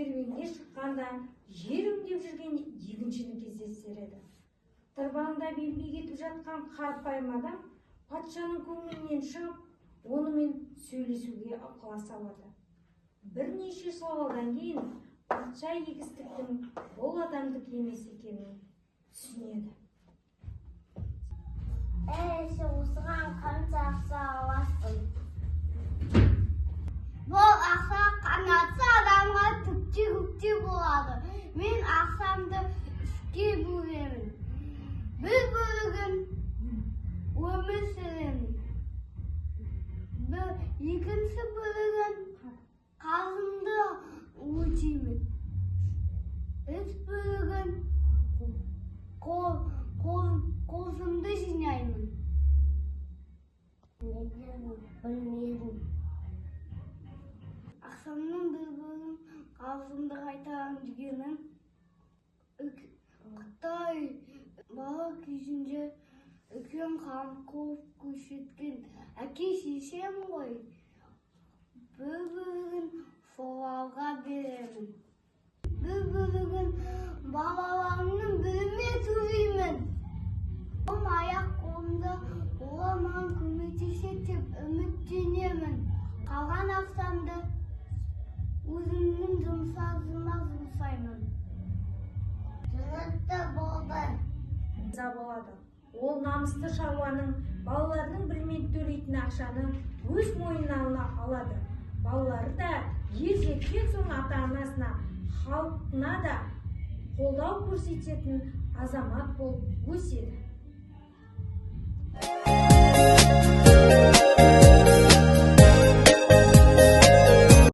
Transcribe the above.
Керуенге шыққанда жер өңдеп жүрген егіншіні кездестіреді. Тырбаңдап еңбек етіп жатқан қарапайым адам патшаның көңілінен шығып, онымен сөйлесуге ықылас алады. Бірнеше сауалдан кейін патша егістіктің бұл адамдікі емес екенін түсінеді. Әй, сен осыған қанша ақша аласың? Бұл ақша қанатсыз адамға түкте көкте болады. Мен ақшамды үшке бөлемін. Бір бөлігін өмір сүремін. Екінші бөлігін қарызымды өтеймін. Үш бөлігін қорымды жинаймын. Білмедім. Ақшамның бір бөлігін қарызымды қайтарамын дегенім, Қытай бала кезінде үлкен қамқорлық көрсеткен әке шешем ғой. Бір бөлігін соларға беремін. Бір бөлігін балаларымның біліміне төлеймін. Оң аяқ қолымда олар маған көмектеседі деп үміттенемін. Қалған ақшамды өзімнің жұмсағыма жұмсаймын. Түсінікті болды. Риза болады. Ол намысты шаруаның балаларының біліміне төлейтін ақшаны өз мойнына алады. Балалары да ер жеткен соң ата-анасына, халқына да қолдау көрсететін азамат болып өседі.